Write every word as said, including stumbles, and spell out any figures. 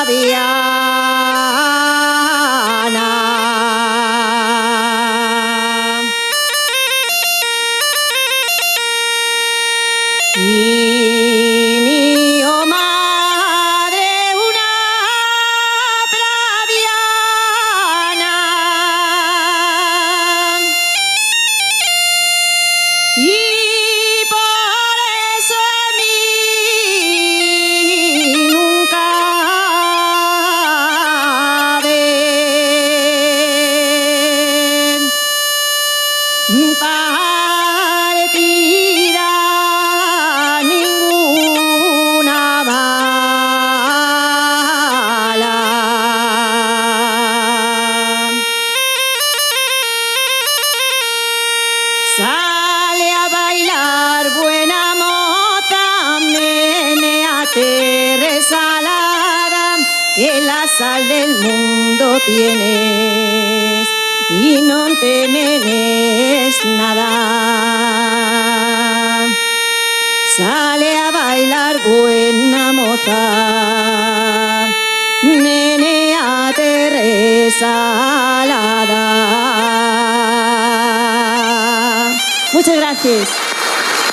Viana. Y mi, oh madre, una praviana. Y por eso en mí nunca ve partida ninguna mala. Sale a bailar, buena moza, menea, te resalada, que la sal del mundo tienes y no temes nada. Sale a bailar, buena moza, menea, te resalada. Muchas gracias.